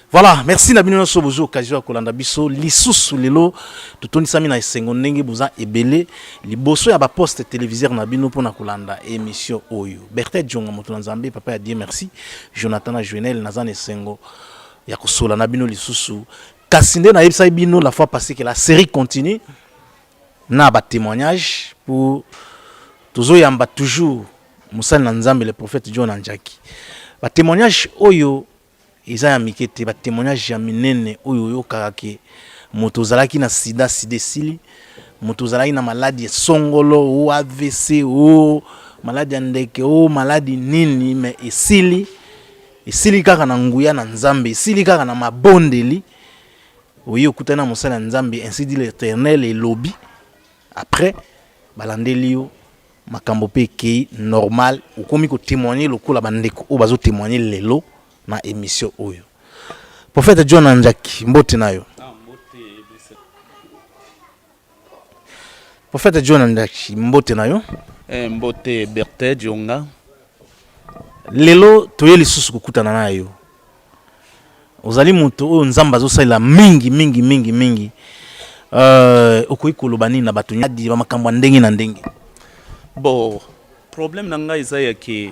Voilà, merci na bino nyonso bozwi occasion ya kolanda biso lisusu lelo. Totondisami na esengo ndenge boza ebele liboso ya baposte téléviseur na bino mpona kolanda émission oyo. Bertin Djonga, moto na Nzambe, papa ya Dieu merci, Jonathan na Joenel, naza na esengo ya kosola na bino lisusu. Kasi nde nayebisaki bino la fois passée que la série continue na batémoignage pour tozoyamba toujours mosali na Nzambe, le prophète John Anjaki. Batémoignage oyo eza ya mike te, batémoignage ya minene oyo oyokaka ke moto ozalaki na sida, sida esili, moto ozalaki na maladi ya songolo o AVC o maladi ya ndeke o maladi nini, mais esili, esili kaka na nguya na Nzambe, esili kaka na mabondeli. Oye okutani na mosali ya Nzambe, ainsi dit l'Éternel, elobi, après balandeli yo makambo mpe ekei normal, okomi kotémoigne lokola bandeko oyo bazotémoigne lelo na émission oyo. Prophète John Anjaki, mbote na yo. Prophète John Anjaki, mbote na yo. Mbote Bertin Djonga. Lelo toye lisusu kokutana na yo. Ozali moto oyo Nzambe azosalela mingi mingi mingi mingi. Okoki koloba nini na bato nyadi bamakambo ya ndenge na ndenge? Bon, problème na ngai eza ya ke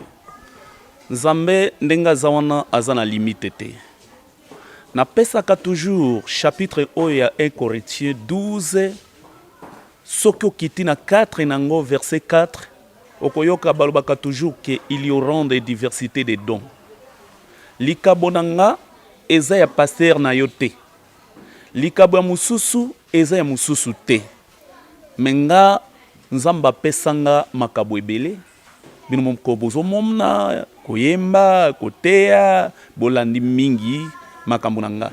Nzambe ndenge aza wana aza na limite te. Napesaka toujours chapitre oyo ya 1 Corinthiens 12, soki okiti na 4 nango verset 4, okoyoka balobaka toujours ke il y aura des diversités de dons. Likabo na nga eza ya pasteur na yo te, likabo ya mosusu eza ya mosusu te, me nga Nzambe apesa nga makabo ebele. Bino moko bozomona koyemba, koteya, bolandi mingi makambo na nga,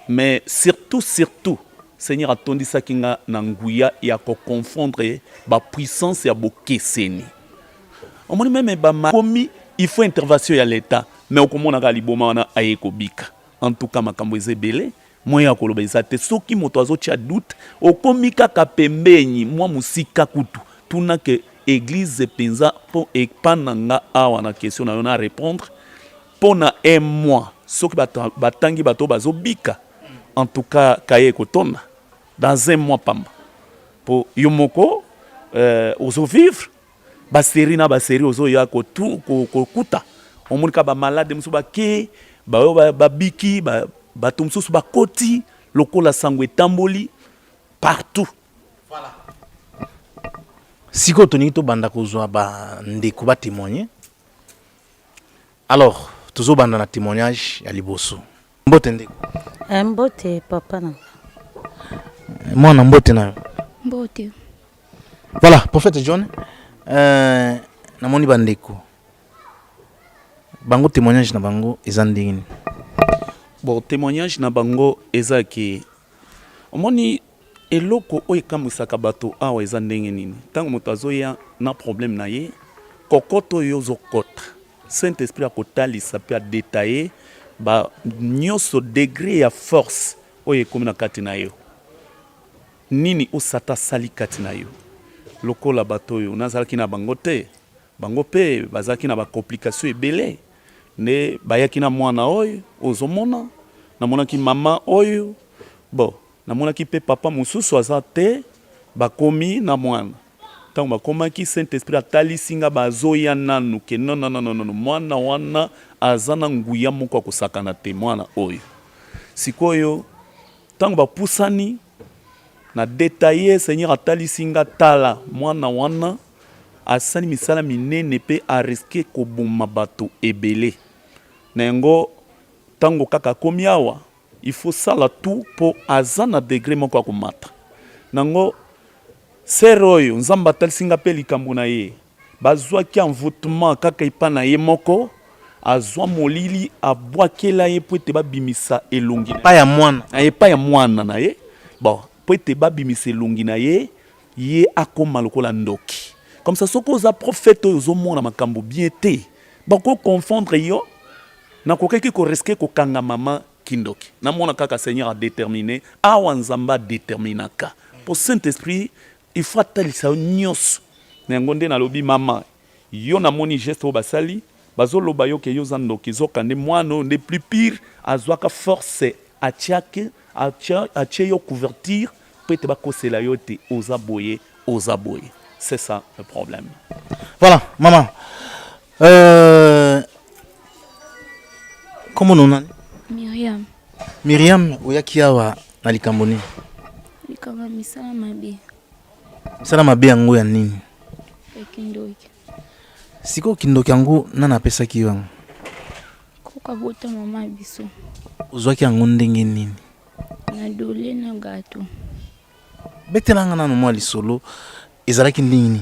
mais surtout surtout Seigneur atondisaki nga na nguya ya koconfondre bapuissance ya bokeseni. Omoni meme bakomi il faut intervention ya l'État, mais okomona kaka liboma wana aye kobika. En tout cas makambo eza ebele, moyen ya koloba eza te. Soki moto azotia doute, okomi kaka pembeni mwa mosika kutu, tuna ke église mpenza mpo epa na nga awa. Na question na yo na répondre mpo na un mois, soki batangi bato bazobika, en tout cas kaye ekotonda dans un mois pamba, mpo yo moko ozovivre basérie na basérie, ozoya kokuta, omoni kaka bamalade mosusu bake, baoyo babiki, bato mosusu bakoti lokola sango etamboli partout. Voilà. Sikoyo tolingi tobanda kozwa bandeko batémoigne. Alors tozobanda na témoignage ya liboso. Mbote ndeko. Mbote papa na nga. Mwana, mbote na yo. Mbote. Voilà, prophète John, namoni bandeko bango, témoignage na bango eza ndenge nini? Bon, témoignage na bango eza ke omoni eloko oyo ekamwisaka bato awa eza ndenge nini ntango moto azoya na problème na ye, kokoto oyo ozokota, Saint Esprit akotalisa mpe adétaille ba nyonso, degré ya force oyo ekomi na kati na yo, nini oyo Satan asali kati na yo. Lokola bato oyo nazalaki na bango te, bango mpe bazalaki na bacomplication ebele nde bayaki na mwana oyo ozomona. Namonaki mama oyo, bon, namonaki mpe papa mosusu aza te, bakomi na mwana. Ntango bakomaki, Saint Esprit atalisi nga bazoya nanu ke non, non, non, non, mwana wana aza na nguya moko akosakana te. Mwana oyo sikoyo, ntango bapusani na détaille, Seigneur atalisi nga: tala, mwana wana asali misala minene mpe arisque koboma bato ebele. Na yango ntango kaka akomi awa, il faut sala tout mpo aza na degré moko ya komata nango. Sœur oyo, Nzambe atalisi nga mpe likambo na ye, bazwaki envoûtement kaka epa na ye moko, azwa molili abwakela ye mpo ete babimisa elongi. Epai ya mwana? Epai ya mwana na ye. Bon, mpo ete babimisa elongi na ye, ye akóma lokola ndoki. Comme ça soki oza prophète oyo ozomona makambo bien te, bakoconfondre yo. Nakokaki korisquer kokanga mama kindoki. Namona kaka Seigneur adétermine awa. Nzambe adéterminaka mpo Saint Esprit il faut atalisa yo nyonso. Na yango nde nalobi: mama, yo namoni geste oyo basali. Bazo loba yo ke yo oza ndoki zoka nde mwana oyo nde plus pire azuaka force atiaki atie yo couverture po ete bakosela yo ete oza boye oza boye c'est ça le problème. Voilà maman euh, kombo no nani? Myriam. Myriam oyaki awa na likambo nini? Likambo ya misala mabe. Misala mabe yango ya nini? Ya kindoki. Sikoyo kindoki yango nani apesaki yo yango? Koko abota mama ya biso. Ozwaki yango ndenge nini? Na dole na gato. Betela nga nanu mwa lisolo ezalaki ndenge nini?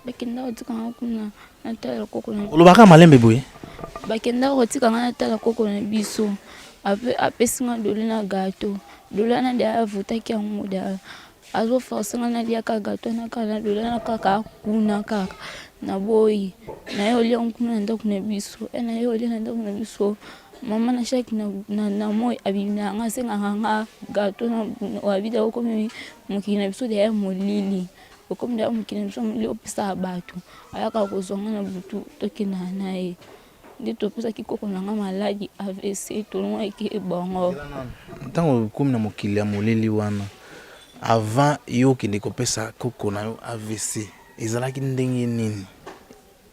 Bakenda kotika nga kuna natala koko na. Olobaka malembe boye? Bakenda kotika nga natala koko na biso. Apesi nga dole na gato. Dole wana deja avutaki yango deja. Azo force nga nalia kaka gateau wana kaka na dola wana kaka kuna kaka naboyi naye olia yango kuna na ndako na biso e naye olia na ndako na biso mama na chaque na, na, na moi abimela nga asengaka nga gateau na abida okomi mokili na biso deya molili okomi deya mokili na biso molili opesaka bato ayaka kozwa nga na butu tokendaka na ye Nde topesaki koko na nga maladi avc tolongwaki ye bongo. Ntango okomi na mokili ya molili wana, avant yo okende kopesa koko na yo avc, ezalaki ndenge nini?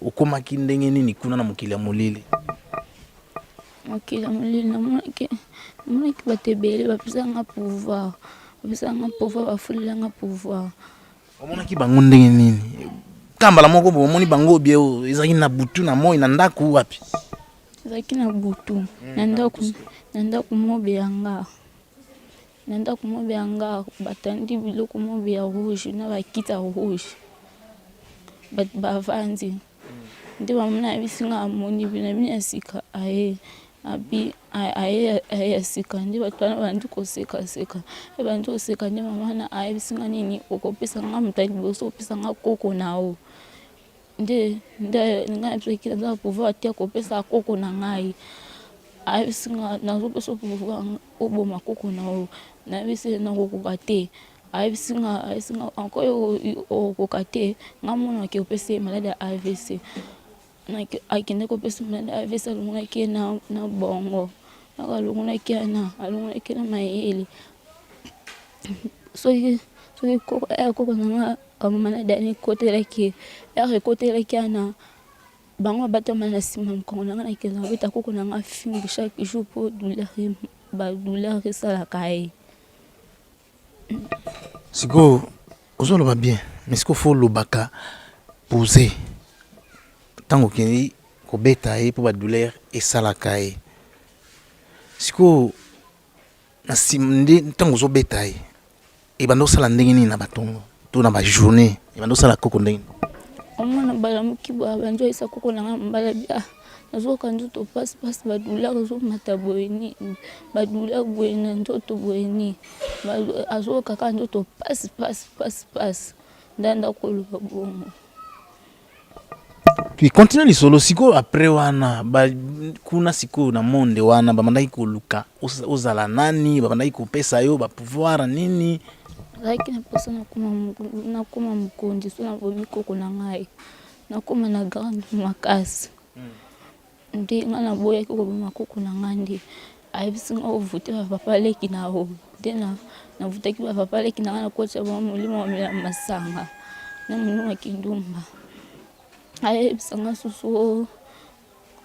Okomaki ndenge nini kuna na mokili ya molili? Mokili ya molili namonaki namonaki bato ebele bapesaka nga pouvoir, bapesaka nga pouvoir, bafulela nga pouvoir. Omonaki bango ndenge nini? Kaka mbala moko boye omoni bango bie ezalaki na butu na moi na ndako wapi? Ezalaki na butu na ndako na ndako mobe ya nga na ndako mobe ya nga batandi biloko mobe ya rouge na bakiti ya rouge bato bavandi Nde mama na yebisi nga amoni bino na bino ya sika aye abi aye aye ya sika nde bato wana babandi koseka seka babandi koseka nde mama wana ayebisi nga nini okopesa nga moto ya liboso opesa nga koko na yo nde nde nga nayebisaki naza na pouvoir te ya kopesa koko na ngai ayebisi nga nazopesa yo pouvoir oboma koko na yo nayebisi ye nakokoka te. Ayebisi nga ayebisi nga encore yo okokoka te nga mona ake opesi ye maladi ya avc akende kopesa maladi ya avc alongolaki ye na, na bongo kaka alongolaki ye na alongolaki ye na mayele soki soki koko eh, koko na nga maladi wana ekotelaki ye ere ekotelaki ana bango babatama na nsima mokongo na nga nakenda kobeta koko na nga fimbu chaque jour mpo douleur ba douleur esalaka ye. Sikoyo ozo loba bien mais sikoyo faut olobaka pose tango okeyi kobeta ye po ba douleur esalaka ye sikoyo na sima nde tango ozo beta ye ebanda osala ndenge nini na ba tongo to na ba journee ebanda osala koko ndenge nini? Omona balamuki boye abandi oyebisa koko na nga mobali abi ah Nazoyoka nzoto pasi pasi ba douleur ezomata boye nini ba douleur boye na nzoto boye nini azoyoka kaka nzoto pasi pasi pasi pasi nde anda koloba bongo. Puis continue lisolo sikoyo après wana ba kuna sikoyo na monde wana babandaki koluka ozala nani babandaki kopesa yo ba pouvoir nini? Nazalaki na mposa nakoma mokonzi so nabomi koko na ngai. Nakoma na grande makasi nde nga naboyaki koboma koko na nga nde ayebisi nga ovote ba papa leki na yo nde navotaki ba papa leki na nga nakotisa bango molimo ya komela masanga na molimo ya kindumba ayebisa nga susu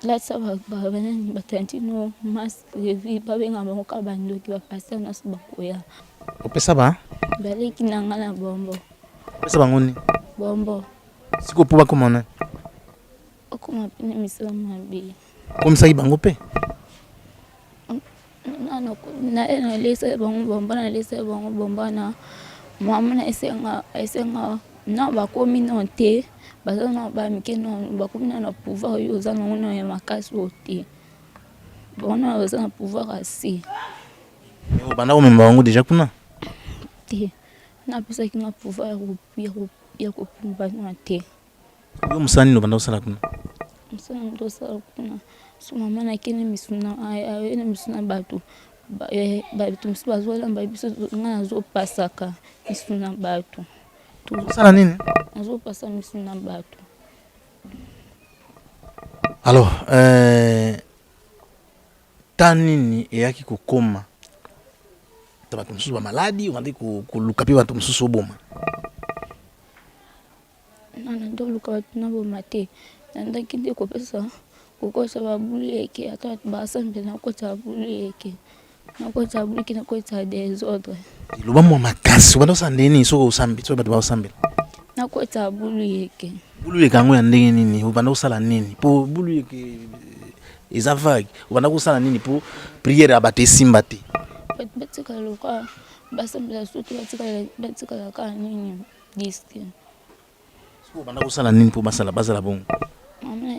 latisa banani ba tantine no masque babenga bango kaka ba ndoki ba pasteur nionso bakoya. Opesa ba? Baleki na nga na bombo. Opesa bango nini? Bombo. Sikoyo po bakoma nani? Bakoma pe na misala mabe. Okomisaki bango pe? Nalesaki bango bomba, nalesaki bango bomba na mama na esenga esenga nanu bakomi nanu te baza nanu bana mike nanu bakomi nanu na pouvoir oyo oza nango nanu ya makasi oyo te bango nanu baza na pouvoir ya se. Obanda komema bango dejà kuna? Te napesaki nga pouvoir ya kopumba nanu te. Yo mosala nini obanda kosala kuna? Mosala nini tosala kuna so mama nake na misu na aye na misu na bato bato mosusu bazolamba biso nga nazopasaka misu na bato. Osala nini? Nazopasa misu na bato. Alors euh, temps nini eyaki kokoma bato mosusu bamaladi obandi koluka mpe bato mosusu oboma? Na nandi oluka bato naboma te, nandaki nde kopesa kokotisa babuleke ata bato basambela nakotisa babuleke nakotisa babuleke nakotisa desordre. Loba mwa makasi, obanda kosala ndenge nini soki osambi soki bato baosambela? Nakotisa buluyeke. Buluyeke yango ya ndenge nini? Obanda kosala nini mpo buluyeke eza vague? Obanda kosala nini mpo priere ya bato esimba te? Bato batikala lokola basambela surtout batikala kaka nini diske. Sikoyo obanda kosala nini mpo basala bazala bongo? Mama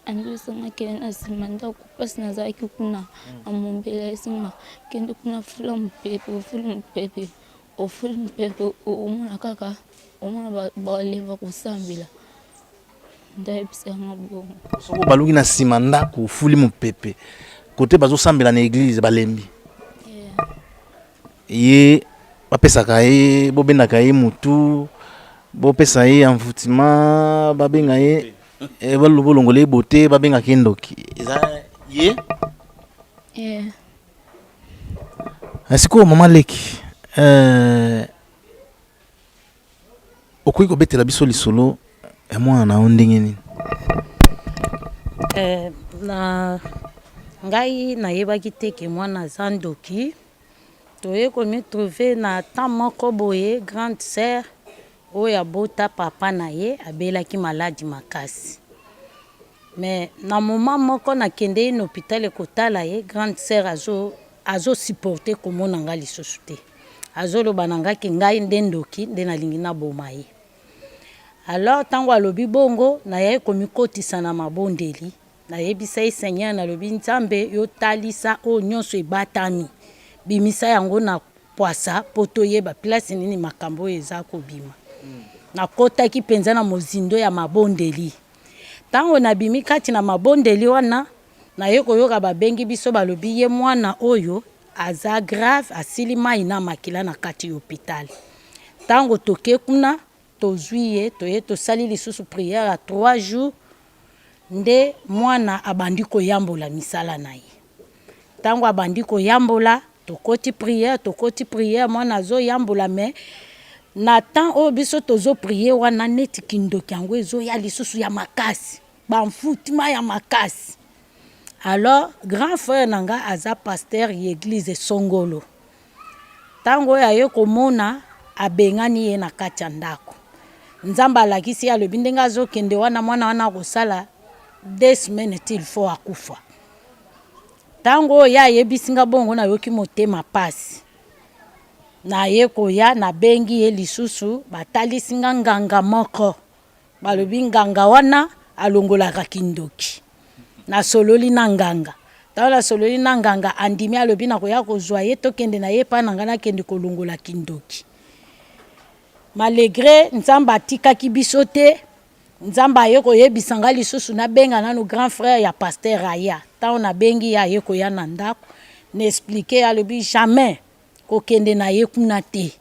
andoesanga kende na nsima ndako mpasi nazalaki kuna na mombela esinga kende kuna fula mopepe ofuli mopepe ofuli mopepe omona kaka omona balemba kosambela nde ayebisa nga bongo. Soki obaluki na nsima ndako ofuli mopepe kote bazosambela na eglise balembi ye bapesaka ye bobendaka ye mutu bopesa ye envoûtement babenga ye eh, bolongola ye bote babengaka ye ndoki eza ye yeah. Eh, sikoyo mama leki eh, okoki kobetela biso lisolo ya mwana na yo ndenge nini? Eh, na ngai nayebaki te ke mwana aza ndoki. Toye komi trouver na temps moko boye grande sœur oyo abota papa na ye abelaki maladi makasi. Mais na moment moko nakendeki na hopital kotala ye, grande sœur azo azo supporter komona nga lisusu te. Azoloba na nga ke ngai nde ndoki nde nalingi naboma ye. Alors tango alobi bongo nayaki komikotisa na mabondeli. Nayebisa ye Seigneur nalobi Nzambe yo talisa oyo nionso ebatami bimisa yango na pwasa po toyeba place nini makambo oyo eza kobima. Nakotaki penza na mozindo ya mabondeli. Tango nabimi kati na mabondeli wana naye koyoka babengi biso balobi ye mwana oyo aza grave asili mayi na makila na kati ya hopital. Tango toke kuna tozui ye toye tosali lisusu prière ya 3 jours Nde mwana abandi koyambola misala na ye. Tango abandi koyambola, tokoti prière, tokoti prière, mwana azo yambola mais na temps oyo biso tozo prier wana neti kindoki yango ezoya lisusu ya makasi, ba envoutement ya makasi. Alors grand frère na nga aza pasteur ya eglise songolo. Tango oyo aye komona abengani ye na kati ya ndako. Nzambe alakisi ye alobi ndenge azo kende wana mwana wana akosala deux semaines ti il faut akufa. Tango oyo ye ayebisi nga bongo nayoki motema pasi. Naye koya nabengi ye lisusu batalisi nga nganga moko. Balobi nganga wana alongolaka kindoki. Nasololi na nganga. Tango nasololi na nganga andimi alobi nakoya kozua ye tokende na ye epai na ngai nakende kolongola kindoki. Malegre Nzambe atikaki biso te, Nzambe aye koyebisa ngai lisusu nabenga nanu grand frère ya pasteur aya. Tango nabengi ye aye koya na ndako, na expliquer ye alobi jamais kokende na ye kuna te.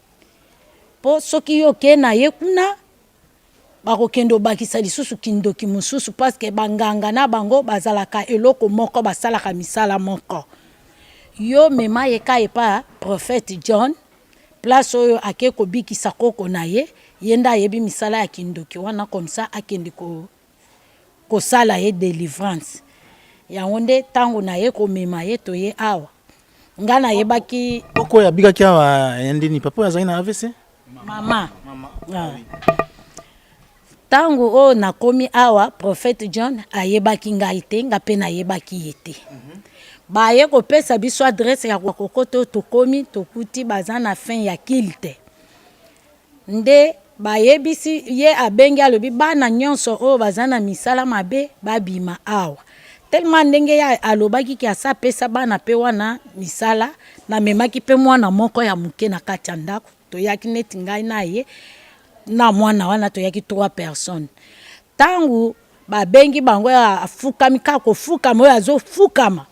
Po soki yo oke na ye kuna Bakokende obakisa lisusu kindoki mosusu parce que ba nganga na bango bazalaka eloko moko basalaka misala moko. Yo mema ye ka epa prophète John place oyo ake kobikisa koko na ye, ye nde ayebi misala ya kindoki wana comme ça akende ko kosala ye delivrance. Yango nde tango naye komema ye toye awa nga nayebaki. Koko oyo abikaki awa ya ndeni papa oyo azalaki na avc? Mama. Ah. Tango oyo nakomi awa prophète John ayebaki ngai te, nga pe nayebaki ye te. Baye kopesa biso adresse ya kokota oyo tokomi tokuti baza na fin ya culte. Nde bayebisi ye abengi alobi bana nyonso oyo baza na misala mabe babima awa. Tellement ndenge ye alobaki ke asi apesa bana pe wana misala, namemaki pe mwana moko ya moke na kati ya ndako, toyaki neti ngai na ye na mwana wana toyaki trois personnes. Tango babengi bango afukami kaka kofukama oyo azofukama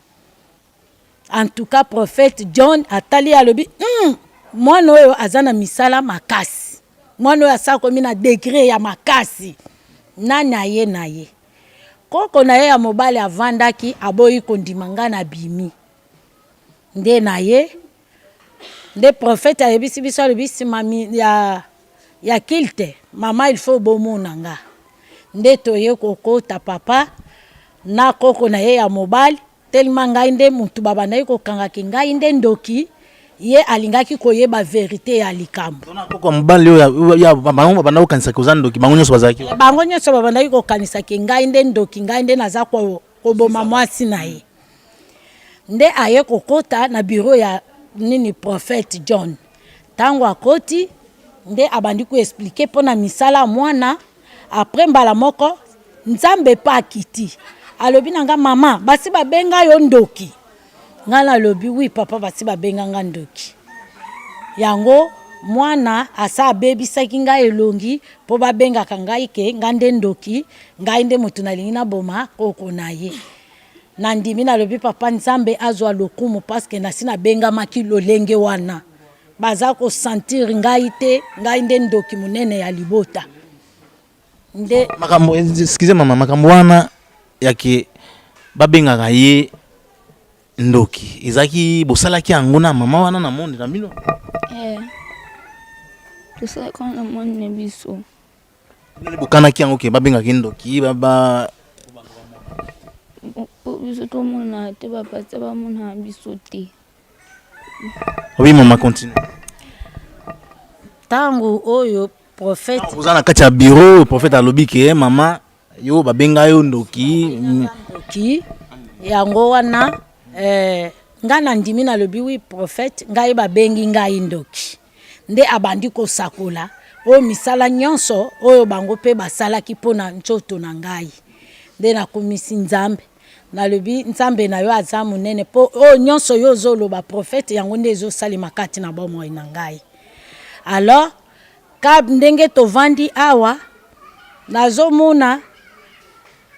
En tout cas prophète John atali ye alobi hum mwana oyo aza na misala makasi mwana oyo asi akomi na degre ya makasi nani aye na ye? Koko na ye ya mobali avandaki aboyi kondima ngai nabimi nde na ye nde prophète ayebisi biso alobi sima ya ya culte mama il faut bomona nga nde toye kokota papa na koko na ye ya mobali Tellement ngai nde mutu babandaki kokanga ke ngai nde ndoki, ye alingaki koyeba verite ya likambo. Tona koko ya mobali oyo ya bango babanda kokanisa ke oza ndoki, bango nyonso bazalaki wana? Bango nyonso babandaki kokanisa ke ngai nde ndoki, ngai nde naza koboma mwasi na ye. Nde aye kokota na bureau ya nini prophète John. Tango akoti nde abandi ko expliquer pona misala ya mwana. Après mbala moko Nzambe pe akiti alobi na nga mama basi babenga yo ndoki nga nalobi oui papa basi babenga nga ndoki yango mwana asa abebisaki ngai elongi mpo babengaka ngai ke ngai nde ndoki ngai nde moto nalingi naboma koko na ye nandimi nalobi papa nzambe azwa lokumu paske nasi nabengamaki lolenge wana Baza ko sentir ngai te, ngai nde ndoki monene ya libota. Nde makambo excusez mama, makambo wana ya ke babengaka ye ndoki ezalaki bosalaki yango na mama wana na monde na bino? Eh, tosalaki yango na monde na biso. Nini bokanaki yango ke babengaka ye ndoki ba, ba... Po biso tomonana te, ba pasteur bamonana biso te. Oui maman continue. Tango oyo prophète oza na kati ya bureau prophète alobi ke mama yo babenga yo ndoki ndoki yango wana eh, ngai nandimi nalobi wi prophète ngai babengi ngai ndoki nde abandi kosakola oyo misala nyonso oyo bango mpe basalaki mpo na nzoto na ngai nde nakumisi nzambe Nalobi nzambe na yo aza monene po oyo nyonso yo ozoloba prophète yango nde ezosalema kati na bomoi na ngai. Alors ka ndenge tovandi awa nazomona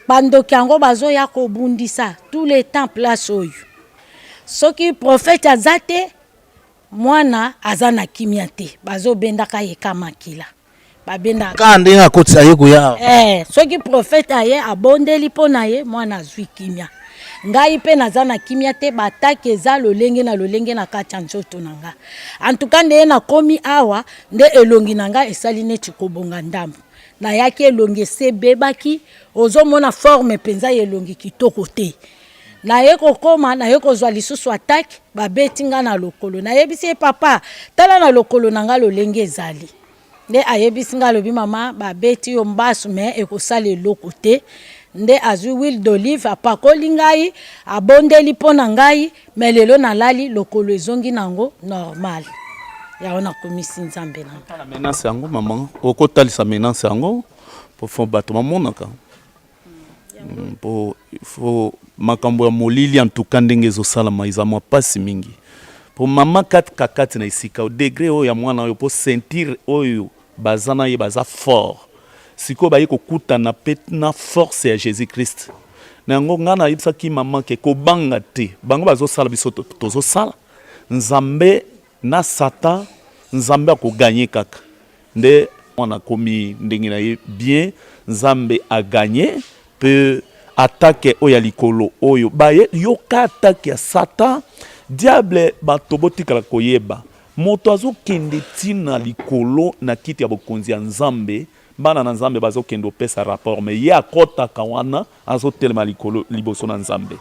bandoki yango bazoya kobundisa tout le temps place oyo soki prophète aza te mwana aza na kimia te bazobendaka ye ka makila. babendaka kaka ndenge akotisa ye koya awa eh, soki prophète aye abondeli mpo na ye mwana azwi kimia ngai mpe naza na kimia te batake eza lolenge na lolenge na kati ya nzoto na nga antuka ndeye nakomi awa nde elongi na nga esali neti kobonga ndambo nayaki elongi esi ebebaki ozomona forme mpenza ya elongi kitoko te naye kokoma naye kozwa lisusu atake babeti nga na lokolo nayebisi ye papa tala na lokolo na nga lolenge ezali Nde ayebisi nga alobi mama babeti yo mbasu mais ekosala eloko te nde azwi huile d'olive apakoli ngai abondeli mpo na ngai mais lelo nalali lokolo ezongi nango normal yango nakumisi nzambe na ngai. Menace yango mama okotalisa menace yango po fo bato bamonaka Po faut makambo ya molili en tout cas ndenge ezo salama eza mwa pasi mingi po mama kaka kati na esika degre oyo ya mwana oyo po ceinture oyo baza na ye baza fort sikoyo baye kokutana pe na force ya Jesus Christ na yango ngai nayebisaki mama ke kobanga te bango bazosala biso tozosala Nzambe na Satan Nzambe ako gagner kaka nde mwana akomi ndenge na ye bien Nzambe a gagner pe attaque oyo ya likolo oyo baye yoka attaque ya Satan diable bato botikala koyeba moto azokende ti na likolo na kiti ya bokonzi ya Nzambe bana na Nzambe bazokende opesa rapport mais ye akotaka wana azotelema likolo liboso na Nzambe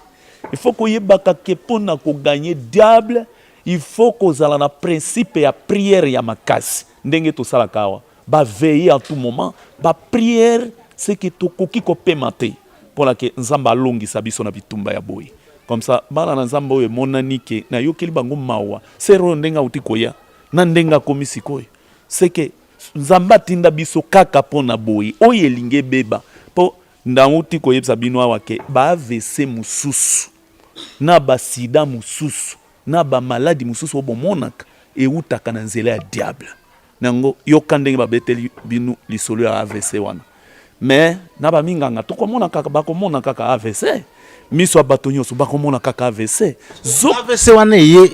il faut koyebaka ke pona ko gagner diable Il faut kozala na principe ya prière ya makasi ndenge tosalaka awa ba veiller en tout moment ba prière ce que tokoki kopema te pona ke Nzambe alongisa biso na bitumba ya boye comme ça bana na Nzambe oyo emonani ke nayokeli bango mawa sœur oyo ndenge awuti koya na ndenge akomi sikoyo ce que Nzambe atinda biso kaka pona boye oyo elingi ebeba po nawuti koyebisa bino awa ke ba avc mosusu na ba sida mosusu na ba maladi mosusu oyo bomonaka ewutaka na nzela ya diable. Na yango yoka ndenge babeteli bino lisolo ya avc wana. Mais na ba minganga tokomona kaka, bakomona kaka avc. Miso ya bato nyonso bakomona kaka avc. Zo avc wana eye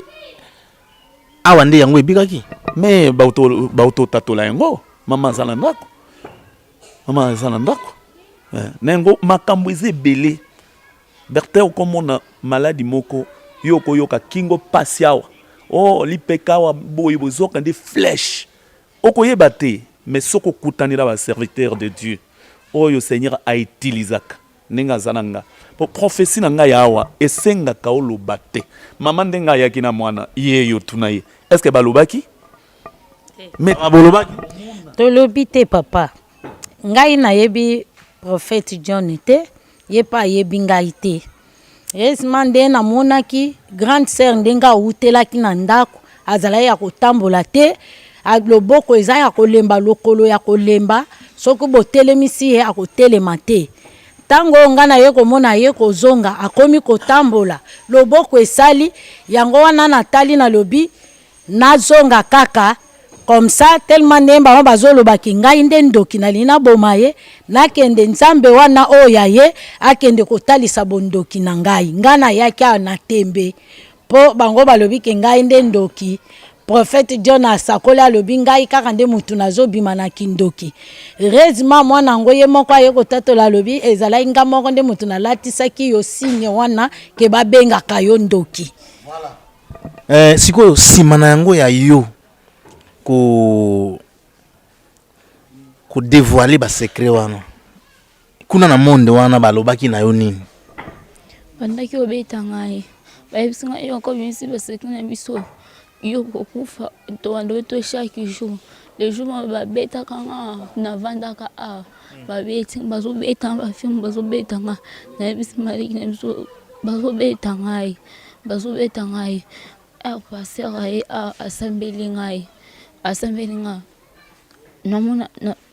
awa nde yango ebikaki? Mais bauto bauto tatola yango. Mama aza na ndako. Mama aza na ndako. Eh, na yango makambo eza ebele Bertin, okomona maladi moko yo okoyoka kingo pasi awa, oh lipeka awa boye bozoka nde flèche, okoyeba te. Mais soki okutani na ba serviteur de Dieu oyo Seigneur a utilisaka ndenge aza na nga, po prophetie na nga ya awa esengaka oloba te. Mama ndenge ayaki na mwana ye yo tuna ye, est ce que balobaki? Mais bolobaki? Tolobi te papa. Ngai nayebi prophète John te, ye pe ayebi ngai te. Heureusement nde namonaki grande sœur ndenge awutelaki na ndako, azalaki ya kotambola te, loboko eza ya kolemba, lokolo ya kolemba, soki botelemisi ye akotelema te. Tango oyo ngai naye komona ye kozonga, akomi kotambola, loboko esali, yango wana natali nalobi Nazonga kaka comme ça tellement ndenge bango bazoloba ki ngai nde ndoki nalingi naboma ye, nakende nzambe wana oyo ya ye akende kotalisa bondoki na ngai. Ngai nayaki awa na tembe po bango balobi ke ngai nde ndoki. Prophète John asakoli alobi ngai kaka nde mutu nazobima na kindoki. Heureusement mwana yango ye moko aye kotatola alobi ezalaki ngai moko nde mutu nalatisaki yo signe wana ke babengaka yo ndoki. Voilà. Eh, sikoyo nsima na yango ya yo ko kodevoile basecret wana kuna na monde wana balobaki na yo nini? Bandaki kobeta ngai, bayebisi ngai yo okobimisi basecret na biso, yo kokufa, tobanda oto chaque jour. Le jour moko babetaka nga, navandaka awa, babeti bazobeta nga bafilme bazobeta nga, nayebisi maliki na biso bazobeta ngai. Bazobeta ngai heure pasteur aye awa asambeli ngai asambeli nga namona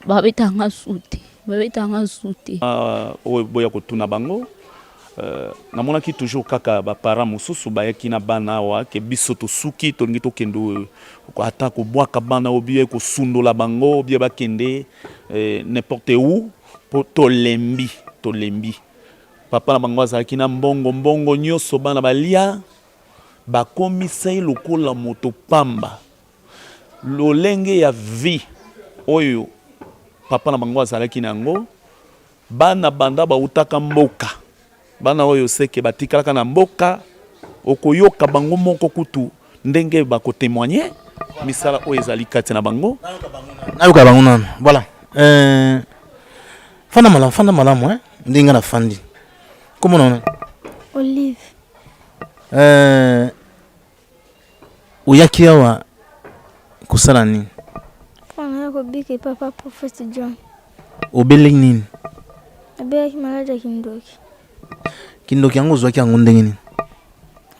babeta nga su te babeta nga su te. Oyo boya kotuna bango namonaki toujours kaka ba parents mosusu bayaki na bana awa ke biso tosuki tolingi tokende ata kobwaka bana ou bien kosundola bango ou bien bakende n'importe où po tolembi tolembi. Papa na bango azalaki na mbongo, mbongo nyoso bana balia, bakomisa ye lokola moto pamba. Lolenge ya vie oyo papa na bango azalaki na yango, bana banda bawutaka mboka, bana oyo seke batikalaka na mboka, okoyoka bango moko kutu ndenge bako temoigner misala oyo ezali kati na bango. Nayoka bango nanu. Voilà. Euh, fanda malamu, fanda malamu hein. Ndenge nga nafandi. Kombo na yo nani? Olive. Euh, oyaki awa kosala nini? Mpo naya kobika epai papa Prophète John. Obelaki nini? Nabelaki maladi ya kindoki. Kindoki yango ozwaki yango ndenge nini?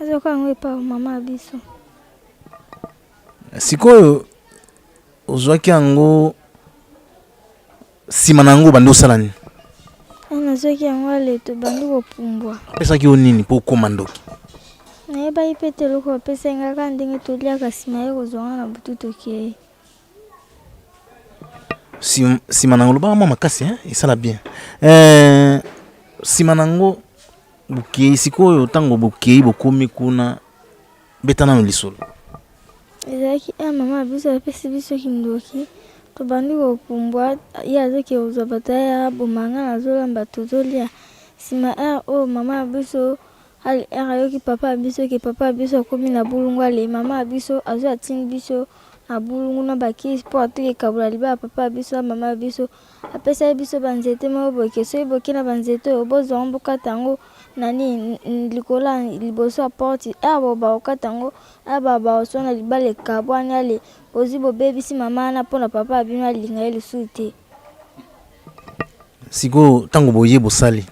Nazwaka yango epai ya mama ya biso. Sikoyo ozwaki yango nsima na yango obandi osala nini? Nazwaki yango ale tobandi kopumbwa. Apesaki yo nini mpo okoma ndoki? Nayebaki mpe te eloko bapesaki ngai, kaka ndenge toliaka nsima ye kozwa ngai na butu tokei. Nsima na yango lobaka mwa makasi hein, esala bien. Eh, nsima na yango bokei sikoyo, ntango bokei bokomi kuna, beta nano lisolo. Ezalaki heure mama na biso apesi biso kindoki, tobandi kopumbwa, ye azokende kozwa bato aya aboma nga nazolamba tozolia. Sima heure oyo mama na biso heure ayoki papa na biso ke papa na biso akomi na bulungu ale mama na biso azwi atindi biso na bulungu na bakisi mpo atoki ekabola libala ya papa na biso na mama na biso. Apesaki biso ba nzete moko boye ke soki boke na ba nzete oyo bozwa yango bokata yango na nini likolo ya liboso ya porte heure bakokata yango heure bakoswana libala ekabwani ale bozwi bobebisi mama wana pona papa na bino alinga ye lisusu te. Sikoyo tango boye bosali.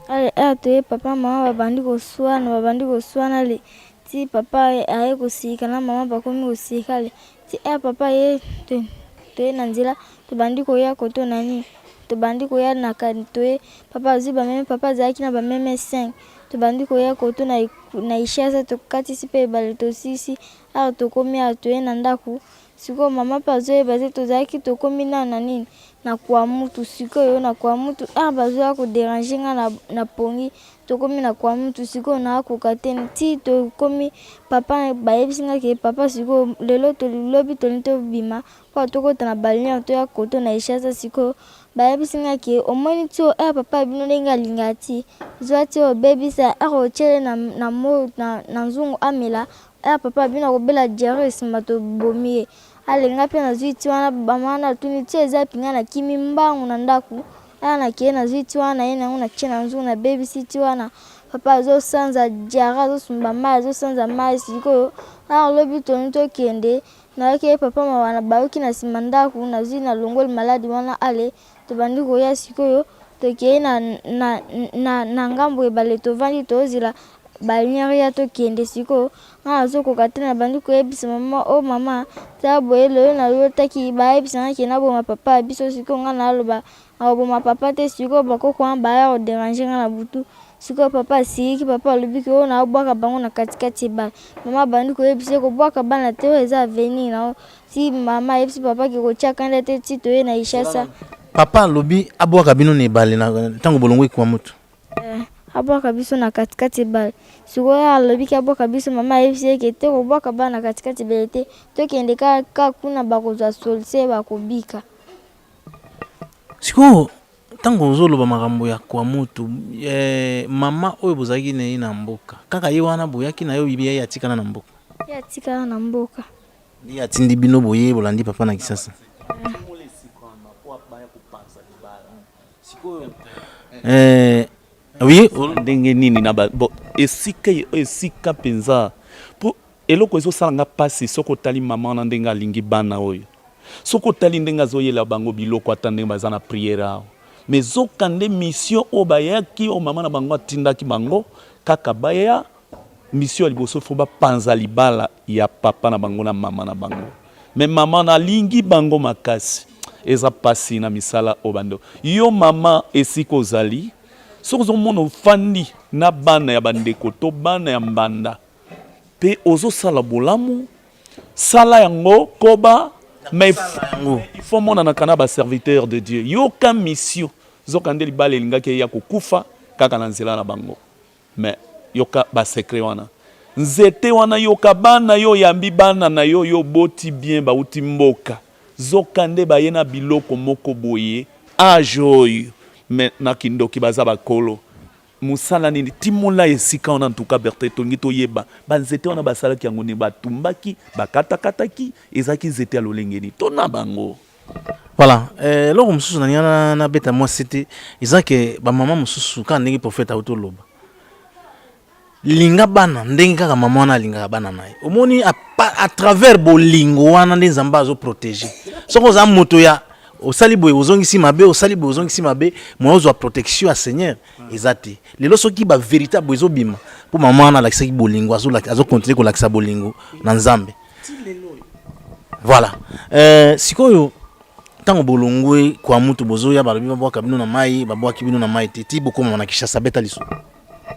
Ale heure toye papa na mama babandi koswana babandi koswana ale ti papa aye kosilika na mama bakomi kosilika ale Ti heure papa aye toye na nzela tobandi koya koto na nini tobandi koya na toye papa azui ba meme papa azalaki na ba meme 5 tobandi koya koto na na ishasa tokatisi pe ebale tosilisi awa tokomi awa toye na ndaku sikoyo mama pe azoyeba te tozalaki tokomi nanu na nini. na Kwamutu sikoyo na Kwamutu heure bazoya ko deranger nga na, na pongi tokomi na Kwamutu sikoyo nakoka te ti tokomi papa bayebisi nga ke papa sikoyo lelo to lobi tolingi tobima po tokota na balinière toya koto na Ishasa sikoyo bayebisi nga ke omoni ti oyo heure papa ya bino ndenge alingaka ti zwa ti oyo obebisa heure otiele na, na, na, na nzungu amela heure papa ya bino akobela diarrhee sima tobomi ye. Ale nga pe nazui ti wana mama wana atuni ti eza wapi nga nakimi mbangu na ndaku awa nakeyi nazui ti wana naye nango natie na nzungu nabebisi ti wana papa azo sanza diarrhee azo sumba mayi azo sanza mayi sikoyo awa lobi tolingi tokende nayokeli papa mawa nabaluki na sima ndaku nazui nalongoli maladi wana ale tobandi koya sikoyo tokeyi na na na na ngambo ebale tovandi tozela ba lumière eya tokende sikoyo Nga nazo koka te na bandi koyebisa mama oh mama tala boye lelo na lotaki bayebisa nga ke naboma papa ya biso sikoyo nga naloba nakoboma papa te sikoyo ba koko wana baya ko deranger nga na butu sikoyo papa asiliki papa alobi ke oh nabwaka bango na kati kati ebale mama abandi koyebisa ye kobwaka bana te oyo eza avenir na yo ti mama ayebisi papa ke kotia kanda te ti toye na Kinshasa. Papa alobi abwaka bino na ebale na tango bolongwe Kwamouth. Eh, abwaka biso na katikati ebale. Sikoyo alobiki abwaka biso, mama ayebisi ye ke te kobwaka bana na katikati ebele te, tokende kaka kuna bakozwa solution bakobika. Sikoyo ntango ozoloba makambo ya Kwamutu, eh, mama oyo bozalaki na ye na mboka, kaka ye wana boyaki na ye oyebi ye atikala na mboka? Ye atikala na mboka. Nde atindi bino boye bolandi papa na Kisasa? Eh, oui, ndenge nini na ba bon esika esika mpenza mpo eloko ezosala nga mpasi soki otali mama wana ndenge alingi bana oyo soki otali ndenge azoyela bango biloko ata ndenge baza na priere awa mais zoka nde mission oyo bayaki oyo mama na bango atindaki bango kaka baya Mission ya liboso faut ba panza libala ya papa na bango na maman na bango mais maman na lingi bango makasi eza pasi na misala oyo bando yo maman esika ozali soki ozo mona ofandi na bana ya bandeko to bana ya mbanda pe ozo sala bolamu sala yango koba mais il faut monanaka na ba serviteur de Dieu yoka mission zoka nde libala elingaki eya kokufa kaka na nzela na bango. Mais yoka ba secret wana nzete wana yoka bana yo oyambi bana na yo yo oboti bien bawuti mboka zoka nde baye na biloko moko boye age oyo mais na kindoki baza bakolo musala nini timola esika wana en tout cas Berthe tolingi toyeba ba nzete wana basalaki yango nini batumbaki bakatakataki ezalaki nzete ya lolenge nini tona bango. Voilà, eh, eloko mosusu nalinga nabeta mwa sete eza ke bamama mosusu kaka ndenge prophète auti oloba linga bana ndenge kaka mama wana alingaka bana na ye omoni à, à travers bolingo wana nde nzambe azoprotege soki oza moto ya osali boye ozongisi mabe osali boye ozongisi mabe moyen ozwa protection ya seigneur eza te lelo soki bavéritable boye ezobima mpo mama wana alakisaki bolingo azokontinue kolakisa bolingo na nzambe Voilà. Euh, sikoyo ntango bolongwe kwa mutu bozoya balobi babwaka bino na mai babwaki bino na mai te ti bokoma na Kinshasa beta liso.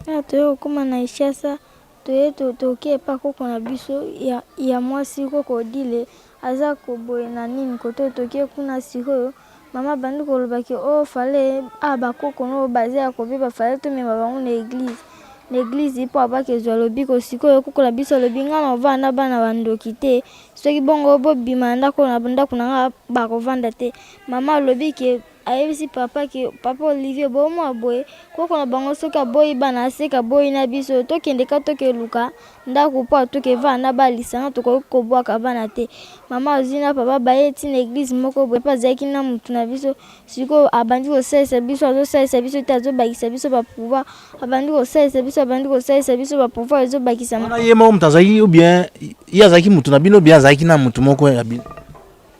Ah, toye kokoma na Kinshasa toye toke epa koko na biso ya, ya mwasi koko Odile aza koboye na nini koto toke kuna sikoyo mama abandi koloba ke oh fale ah bakoko no baza ya kobeba fale tomema bango na eglise na eglise mpo abakezwa lobiko sikoyo koko na biso alobi ngai na kovanda na bana bandoki te soki bongo bobima na ndako na ndako na ngai bakovanda te mama alobi ke ayebisi papa ke papa Olivier bomwa boye koko na bango soki aboyi bana aseka aboyi na biso tokende ka tokeluka Ndaku po atoke vana na ba lisanga tokoki kobwaka bana te mama azui na papa baye ti na eglise moko boye papa azalaki na mutu na biso sikoyo abandi kosalisa biso azosalisa biso te azobakisa biso ba pouvoir abandi kosalisa biso abandi kosalisa biso ba pouvoir ezobakisa Wana ye moko moto azalaki ou bien ye azalaki mutu na bino ou bien azalaki na mutu moko ya bino?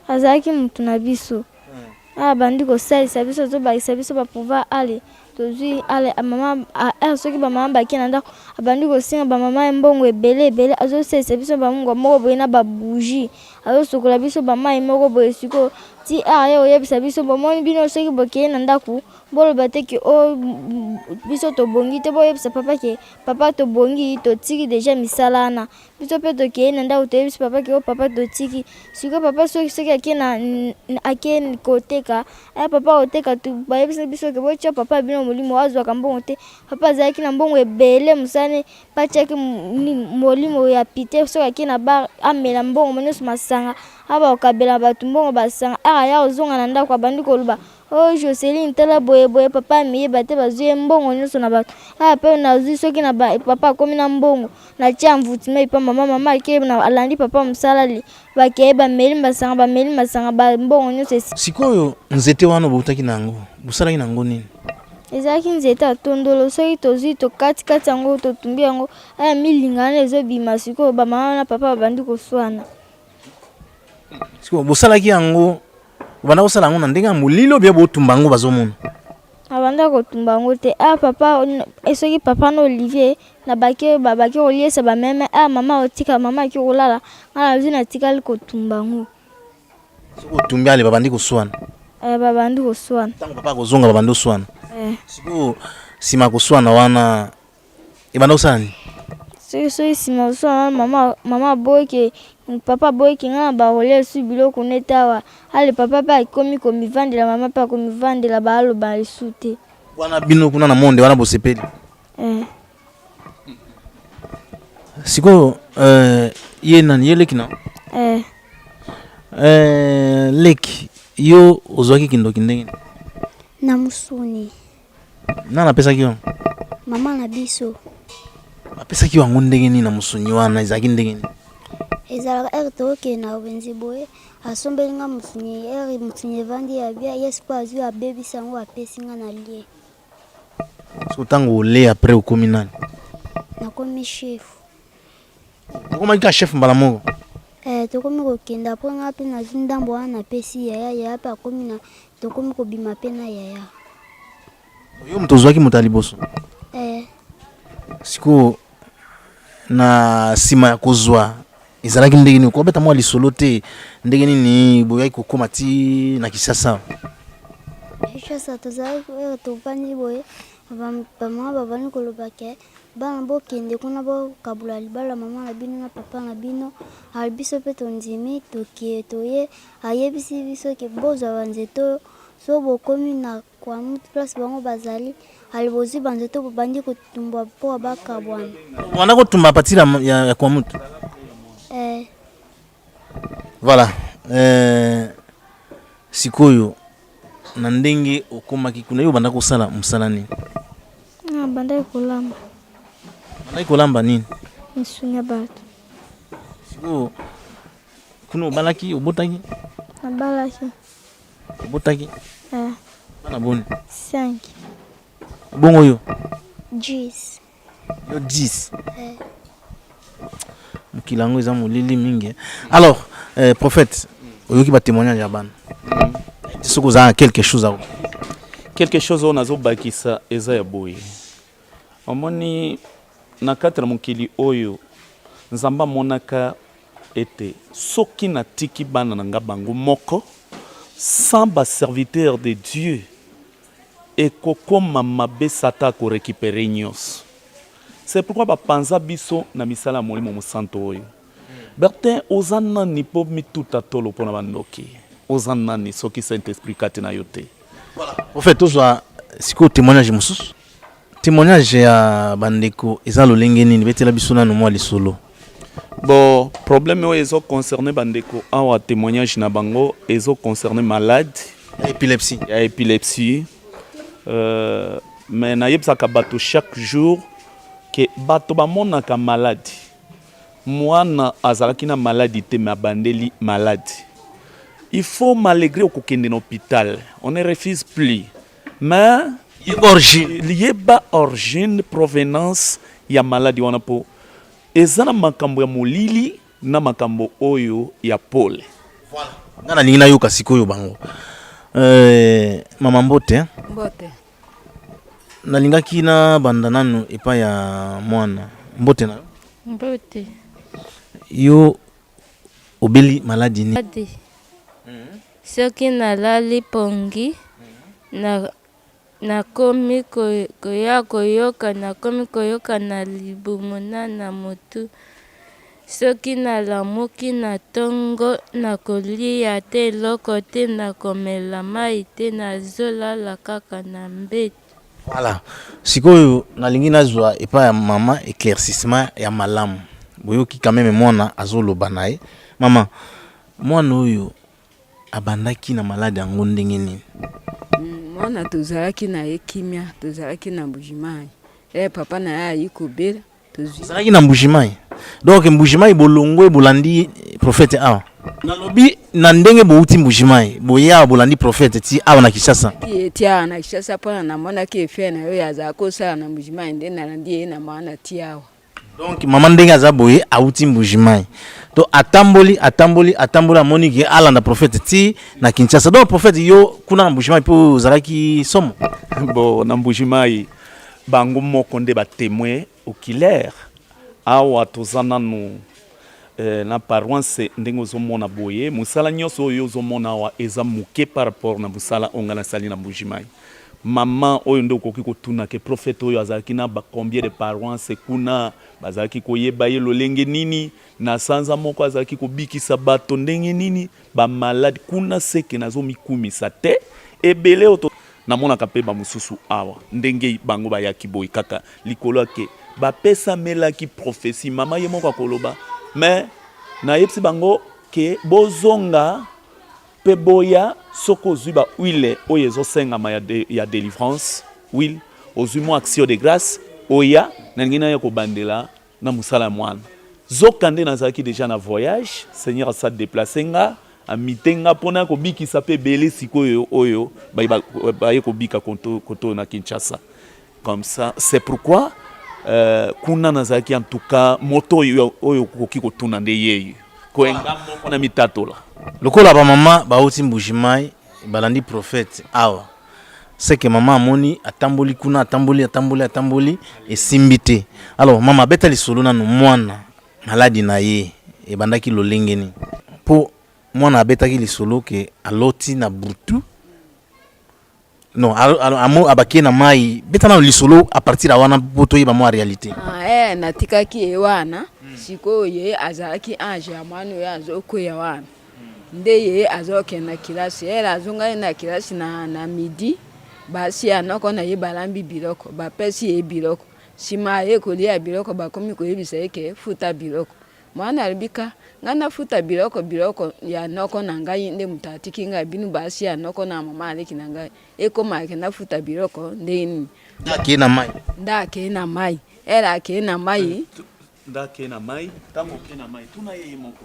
Azalaki mutu na biso. Abandi kosalisa biso azobakisa biso ba pouvoir ale tozui ale mama heure soki ba mama bake na ndako abandi kosenga ba mama ye mbongo ebele ebele azosalisa biso ba mungwa moko boye na ba bougie azosukola biso ba mayi moko boye sikoyo Ti heure aye koyebisa biso bomoni bino soki bokeyi na ndaku boloba te ke oh biso tobongi te boyebisa papa ke papa tobongi totiki dejà misala wana biso pe tokeyi na ndaku toyebisi papa ke oh papa totiki sikoyo papa soki soki ake na ake koteka eh papa akoteka bayebisi biso ke botia papa bino molimo azwaka mbongo te papa azalaki na mbongo ebele mosala ne Batiaki molimo ya pite soki ake na bar amela mbongo nionso masanga aba kokabela batu mbongo basanga heure aya kozonga na ndaku abandi koloba oh Joseline tala boye boye papa amiyeba te bazui ye mbongo nionso na batu awa pe nazui soki na papa akomi na mbongo natie envoutement epa mama mama ake alandi papa musala bakeyi bameli masanga bameli masanga ba mbongo nionso esili. Sikoyo nzete wana obotaki na yango bosalaki na yango nini? Ezalaki nzete ya tondolo soki tozui tokati kati yango totumbi yango aya milinga wana ezobima sikoyo ba mama na papa babandi koswana. Sikoyo bosalaki yango obanda kosala yango na ndenge ya molili obia botumba yango bazomona? Abanda kotumba yango te ah papa soki papa na Olivier na bake bake koliesa ba meme ah mama otika mama ake kolala nga nazui natikali kotumba yango. Soki otumbi ale babandi koswana. Eh, babandi koswana. Ntango papa akozonga babandi koswana. Eh. Sikoyo nsima ya koswana wana ebanda kosala nini? Soki soki nsima ya koswana wana mama mama aboyi ke papa aboyi ke nga na bakolia lisusu biloko nete awa ale papa mpe akomi komivandela mama mpe akomivandela baaloba lisusu te. Wana bino kuna na monde wana bosepeli? Eh. Sikoyo euh, ye nani ye leki na eh. Euh, leki yo ozwaki kindoki ndenge nini? Na mosuni. Nani apesaki yo? Mama na biso. Apesaki yo yango ndenge nini na mosuni wana ezalaki ndenge nini? Ezalaka heure tokokende na wenze boye asombeli nga mosuni heure mosuni evandi ya bien ye sikoyo azwi abebisi yango apesi nga na lie. So tango ole après okomi nani? Nakomi chef. Okomaki kaka chef mbala moko? Eh, tokomi kokende après nga pe nazwi ndambo wana napesi yaya, yaya pe akomi na tokomi kobima pe na yaya. Yo moto ozwaki moto ya liboso? Eh. Sikoyo na nsima ya kozwa ezalaki ndenge nini? Okobeta mwa lisolo te ndenge nini boyaki kokoma ti na Kisasa? Kinshasa tozalaki oyo tovandi boye bamama babandi koloba ke bana bokende kuna bokabola libala mama na bino na papa na bino ali biso mpe tondimi tokie toye ayebisi biso ke bozwa banzete oyo so bokomi na Kwa mutu place bango bazali ali bozui ba nzete bobandi kotumba po bakabwana. Bobanda kotumba à partir ya, ya kwa mutu? Eh. Voilà. Euh, sikoyo na ndenge okomaki kuna yo obanda kosala mosala nini? Nabandaki kolamba. Obandaki kolamba nini? Misuni ya bato. Sikoyo kuna obalaki obotaki? Nabalaki. Obotaki? Eh. Bana boni? 5. Bongo yo? 10. Yo 10? Eh. Mokili yango eza molili mingi. Alors, euh, prophète, oyoki ba témoignage ya bana. Mm. Soki oza na quelque chose à quelque chose oyo nazobakisa eza ya boye omoni na kati na mokili oyo nzambe amonaka ete soki natiki bana na nga bango moko sans ba serviteurs de Dieu ekokoma mabe satan ako recuperer nionso c'est pourquoi ba panza biso na misala ya molimo mosantu oyo Bertin oza nani po mituta tolo pona ba ndoki oza nani soki saint esprit kati na yo te. Voilà prophète tozwa sikoyo témoignage mosusu. Temoignage ya ba ndeko eza lolenge nini? Betela biso nanu mwa lisolo. Bon problème oyo ezo concerne ba ndeko awa temoignage na bango ezo concerne malade ya epilepsie, ya epilepsie. Euh, mais nayebisaka bato chaque jour ke bato bamonaka maladi mwana azalaki na maladi te mais abandeli maladi il faut malgré okokende na hôpital on ne refuse plus Mais yeba origine, yeba origine provenance ya maladi wana po eza na makambo ya molili na makambo oyo ya pole. Voilà. Nga nalingi nayoka sikoyo bango. Euh, mama mbote. Mbote. Nalingaki na banda nanu epai ya mwana. Mbote na yo. Mbote. Yo obeli maladi nini? Maladi. Soki nalali pongi na nakomi koya koyoka nakomi koyoka na libumu na na motu. Soki nalamuki na tongo nakoliya te eloko te nakomela mayi te nazolala kaka na mbetu. Voilà sikoyo nalingi nazwa epai ya mama eclaircissement ya malamu boyoki quand meme mwana azoloba na ye mama mwana oyo abandaki na malade yango ndenge nini? Mwana tozalaki na ye kimia tozalaki na Mbujimayi eh papa na ye ayi kobela tozwi Ozalaki na Mbujimayi donc Mbujimayi bolongwe bolandi prophète awa? Nalobi na ndenge bowuti Mbujimayi boye awa bolandi prophète ti awa na Kinshasa? Ti ti awa na Kinshasa mpona namonaki effet na ye oyo azalaki kosala na Mbujimayi nde nalandi ye na mwana ti awa. Donc maman ndenge aza boye awuti Mbujimayi to atamboli atamboli atamboli amoni ke alanda prophète ti na Kinshasa donc prophète yo kuna na Mbujimayi pe ozalaki somo? Bon na Mbujimayi bango moko nde ba temoins oculaires awa toza nanu na paroisse ndenge ozo mona boye musala nionso oyo ozo mona awa eza muke par rapport na musala oyo nga nasali na Mbujimayi Maman oyo nde okoki kotuna ke prophète oyo azalaki na ba combien de paroisse kuna, bazalaki koyeba ye lolenge nini, na sanza moko azalaki kobikisa bato ndenge nini, ba malade kuna seke nazo mikumisa te, ebele oyo to namonaka pe ba mosusu awa ndenge bango bayaki boye kaka likolo ya ke bapesamelaki prophetie, maman ye moko akoloba mais nayebisi bango ke bozonga Pe boya soki ozui ba huile oyo ezo sengama ya ya delivrance huile ozui mua action de grace oya nalingi naya kobandela na musala ya muana zoka nde nazalaki dejà na voyage seigneur asi a deplace nga a mute nga po naya kobikisa pe ebele sikoyo oyo baye kobika kotoyo na Kinshasa comme ça c'est pourquoi euh, kuna nazalaki en tout cas moto oyo oyo okoki kotuna nde yeye koyenga moko na mitatola lokola bamama bauti Mbujimayi balandi prophète awa seke mama amoni atamboli kuna atamboli atamboli atamboli esimbi te alors mama abeta lisolo nanu mwana maladi na ye ebandaki lolenge nini mpo mwana abetaki lisolo ke aloti na butu Non, amo abakie na mayi. Beta nano lisolo à partir ya wana po toyeba mwa realite. Ah, eh, natikaki ye wana hmm. Sikoyo ye azalaki ange ya mwana oyo azokweya wana hmm. Nde ye azokende na kilasi ere azongaki na kilasi na, na midi basi ya noko na ye balambi biloko bapesi ye biloko nsima aye kolia biloko bakomi koyebisa ye ke futa biloko Mwana alobi ka ngai nafuta biloko biloko ya noko na ngai nde moto atiki ngai bino basi ya noko na mama aleki na ngai ekoma ke nafuta biloko ndenge nini? Nde akei na mai. Nde akei na mai ere akei na mai. Nde akei na mai ntango okei na mai tuna ye ye moko.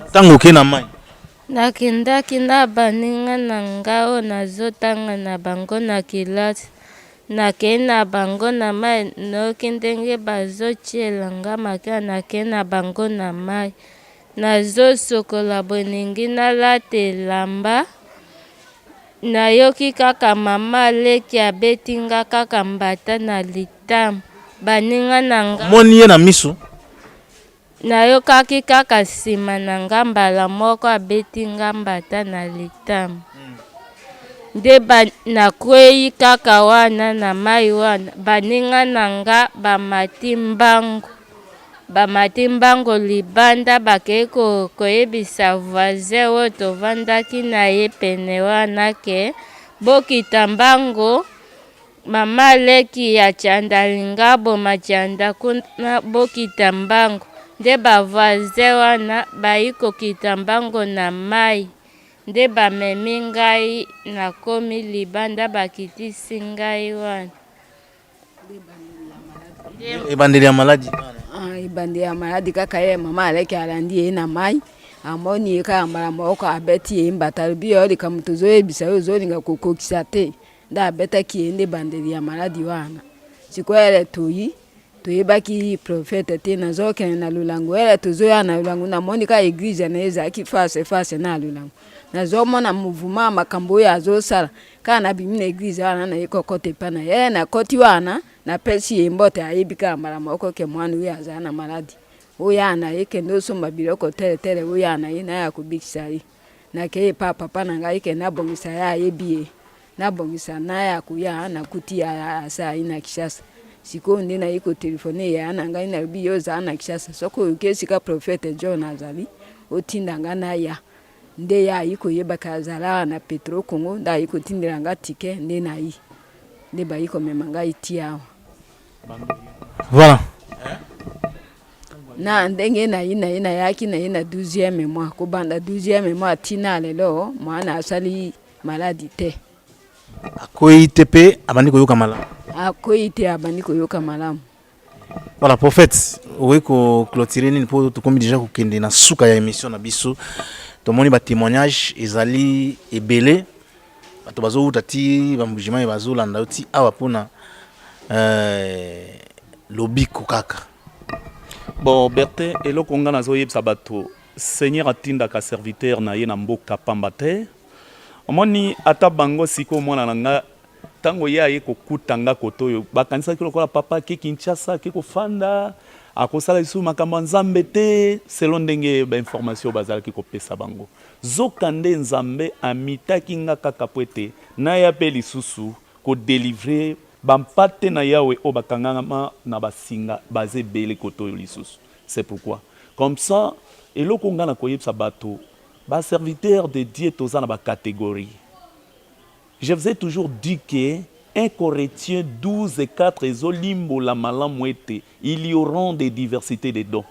Ntango okei na mai. Nakendaki na baninga na nga oyo nazotanga na bango na kelasi. Nakei na bango na mayi, noyoki ndenge bazotiela nga makila, nakei na bango na mayi. Nazosokola boye nalingi nalata elamba, nayoki kaka mama leki abeti nga kaka mbata na litama. Baninga na nga. Omoni ye na miso? Nayokaki kaka sima na nga mbala moko abeti nga mbata na litama nde ba nakweyi kaka wana na mayi wana baninga na nga bamati mbangu bamati mbangu libanda bakeyi koyebisa voisin oyo tovandaki na ye pene wana ke bokita mbangu Mama leki ya Tshanda alinga aboma Tshanda kuna bokita mbango nde ba voisin wana bayi kokita mbango na mayi nde bamemi ngai nakomi libanda bakitisi ngai wana. Ebandeli ya maladi. Ah, ebandeli ya maladi kaka ye mama aleki alandi ye na mai amoni ye kaka mbala moko abeti ye mbata alobi yo likambo tozoyebisa yo ozolinga kokokisa te Nde abetaki ye nde ebandeli ya maladi wana. Sikoyo ele toyi toyebaki prophète te nazokende na lolango ele tozoya na lolango namoni kaka eglise na ye ezalaki face face na lolango nazomona mouvement ya makambo oyo azosala kaka nabimi na eglise wana naye kokota epai na ye ele nakoti wana napesi ye mbote ayebi kaka mbala moko ke mwana oyo azala na maladi oya na ye kende osomba biloko tele tele oya na ye naya kobikisa ye. Nakei epa papa na ngai ke nabongisa ye ayebi ye. Nabongisa naya koya nakuti ye asi ayi na Kinshasa. Sikoyo nde nayi ko telephone yaya na ngai nalobi yo ozala na Kinshasa soki oyoki esika prophète John azali otinda ngai naya. Nde ye ayi koyeba ke azali awa na Petro Congo nde ayi kotindela ngai ticket nde nayi. Nde bayi komema ngai ti awa. Voilà. Na ndenge na ye na ye nayaki na ye na 12e mois kobanda 12e mois ti na lelo mwana asali maladi te. Akwei te mpe abandi koyoka malamu. Akwei te abandi koyoka malamu. Voilà prophète, okoki ko clôturer nini mpo tokomi déjà kokende na suka ya émission na biso. Tomoni ba témoignages ezali ebele. Bato bazowuta ti ba Mbujimayi bazolanda yo ti awa mpona euh, lobiko kaka. Bon Bertin, eloko nga nazoyebisa bato, Seigneur atindaka serviteur na ye na mboka pamba te. Omoni ata bango sikoyo mwana na nga tango ye aye kokuta nga kote oyo bakanisaki lokola papa ake Kinshasa ake kofanda akosala lisusu makambo ya Nzambe te selon ndenge ba information bazalaki kopesa bango. Zoka nde Nzambe amitaki nga kaka mpo ete naya mpe lisusu ko delivrer ba mpate na Yawe oyo bakangama na ba singa baza ebele kote oyo lisusu. C'est pourquoi comme ça eloko nga nakoyebisa bato ba serviteurs de Dieu toza na ba categories. Je vous ai toujours dit que 1 Corinthiens 12, 4 ezolimbola malamu ete il y auront des diversites de dons.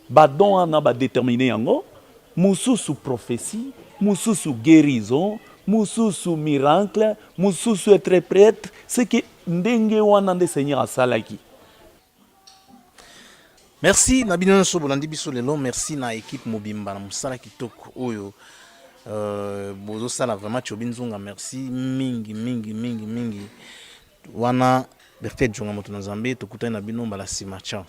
Ba dons wana ba determiner yango, mosusu prophetie, mosusu guerison, mosusu miracle, mosusu etre pretre, ce que ndenge wana nde Seigneur asalaki. Merci na bino nyonso bolandi biso lelo, merci na equipe mobimba na mosala kitoko oyo euh, bozosala vraiment Tchobi Nzunga, merci mingi mingi mingi mingi wana Berthe Djonga moto na Nzambe, tokutani na bino mbala sima, ciao.